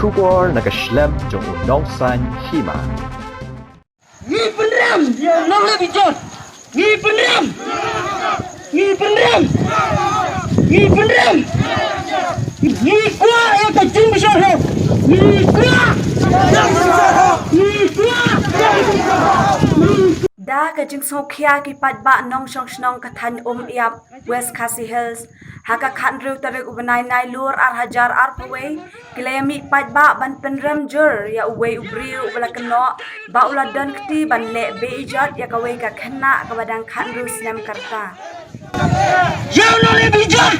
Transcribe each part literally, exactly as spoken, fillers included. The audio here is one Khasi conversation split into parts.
Khubor na ka shlem jong u nongsan hima. Ngi pynrem ïa u nongleh bijot. Ngi pynrem. Ngi pynrem. Ngi pynrem. Ngi kwah ïa ka jingbishar hok. Ngi kwah. Ngi kwah. Da ka jingsngewkhia ki paidbah nongshong shnong ka thaiñ Umïap, West Khasi Hills, ha ka khathynriew tarik u bnai Nailur ar hajar arphew wei, ki la ïa mih paidbah ban pynrem jur ïa uwei u briew uba la kynnoh ba u la don kti ban leh be-ijot ïa kawei ka khynnah kaba dang khathynriew snem ka rta. Ïa u nongleh bijot!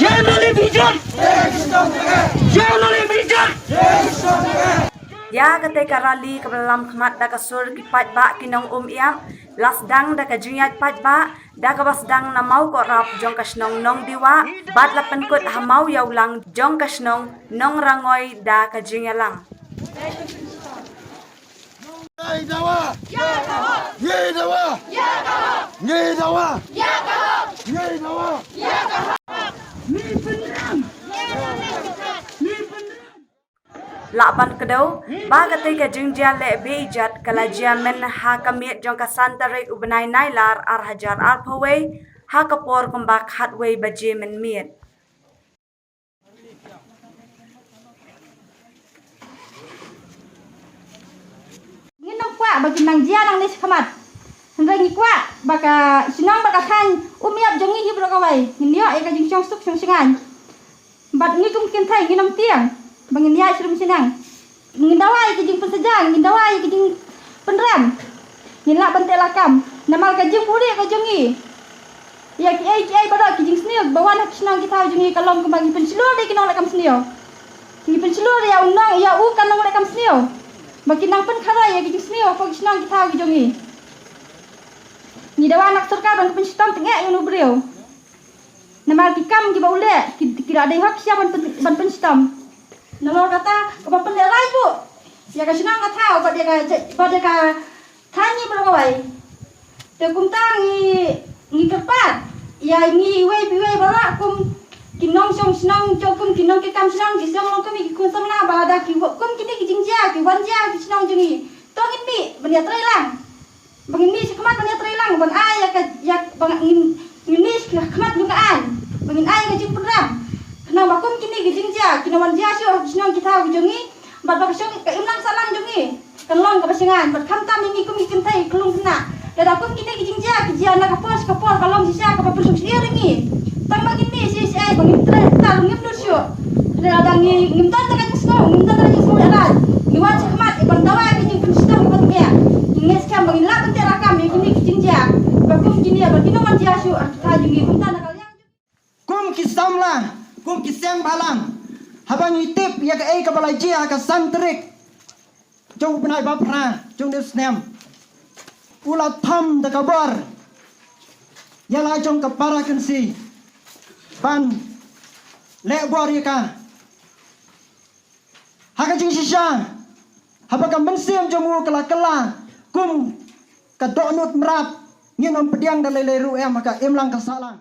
Ïa u nongleh bijot! Ïa u nongleh bijot! Ïa katei ka rally kaba la lam khmat da ka sur ki paidbah ki nong Umïap, la sdang da ka jingïaid paidbah da kaba sdang na Mawkohrap jong ka shnong Nongdiwah, bad la pynkut ha Mawiawlang jong ka shnong Nongrangoi da ka jingïalang. Ngi dawa! Ngi dawa! Ngi dawa! Ngi dawa! Lah ban kdew ba katei ka jingjia leh be-ijot ka la jia mynha ka miet jong ka san tarik u bnai Nailar ar hajar arphew wei, ha ka por kumba khatwei baje mynmiet. Ngin ym kwah ba kin nang jia nangne shakhmat. Hynrei ngi kwah ba ka shnong bad ka thaiñ Umïap jong ngi hi baroh kawei ngin ïoh ïa ka jingshong suk shong shngaiñ. Bad ngi kum ki kynthei ngin ym tieng ba ngin ïaid sha rum sha nang. Ngin dawa ïa ka jingpynshitom, ngin dawa ïa ka jingpynrem. Ngin lah ban teh lakam namar ka jingbuhrieh ka jong ngi ïa kiei kiei baroh ki jingsniew ba wan ha ki shnong ki thaw jong ngi ka long kumba ngi pynshlur ïa ki nongleh kam sniew. Ngi pynshlur ïa u nong, ïa u ka nongleh kam sniew ba ki nang pynkharoi ïa ki jingsniew hapoh ki shnong ki thaw ki jong ngi. Ngi dawa na ka sorkar ban pynshitom tyngeh ïa u briew. Namar ki kam kiba u leh ki, ki la dei hok sha ban pyn, ban pynshitom. Nalor kata kaba pynlehrain buh ïa ka shnong ka thaw bad ïa ka, bad ïa ka thaiñ ngi baroh kawei. Te kumta ngi, ngi kyrpad ïa ngi iwei pa iwei baroh kum ki nongshong shnong, jong kum ki nongtrei kam shnong, ki shnong long kum ki khun samla ba lada ki kum kine ki jingjia ki wan jia ki shnong jong ngi, to ngin mih ban ïatreilang. Ba ngin mih shakhmat ban ïatreilang ban ai ïa ka, ïa ba ngin, ngin mih shakhmat jong ka aiñ ba ngin ai ïa ka jingpynrem. Khnang ba kum kine ki jingjia kin wan jia shuh ha ki shnong ki thaw ki jong ngi bad ba ka shong ka imlang sahlang jong ngi kan long kaba shngaiñ bad khamtam ïa ngi kum ki kynthei ka long khynnah. Lada kum kine ki jingjia ki jia na ka por sha ka por ka long shisha kaba pynshong syier ïa ngi. Tang ba ngin mih shi shi ai ba ngin trei ta ngim dur shuh. Lada ngi ngim don ta ka jingsngew, ngim don ta ka jingsngew ïa lad. Ngi wan shakhmat ïa ban dawa ïa ka jingpynshitom ïa ka jingeh. Ngi ngeit skhem ba ngin lah ban teh lakam ïa kine ki jingjia ba kum kine ba kin ym wan jia shuh ha ki thaw jong ngi. Kumta na ka liang kum ki samla, kum ki seng bhalang, haba ngi tip ïa kaei kaba la jia ha ka san tarik jong u bnai ba phra jong une u snem, u la tham da ka bor ïa la jong ka para Khasi ban leh bor ïa ka. Ha ka jingshisha, haba ka mynsiem jong u ka la kylla kum ka dohnud mrad, ngin ym pdiang da lei lei ruh em ha ka imlang ka sahlang.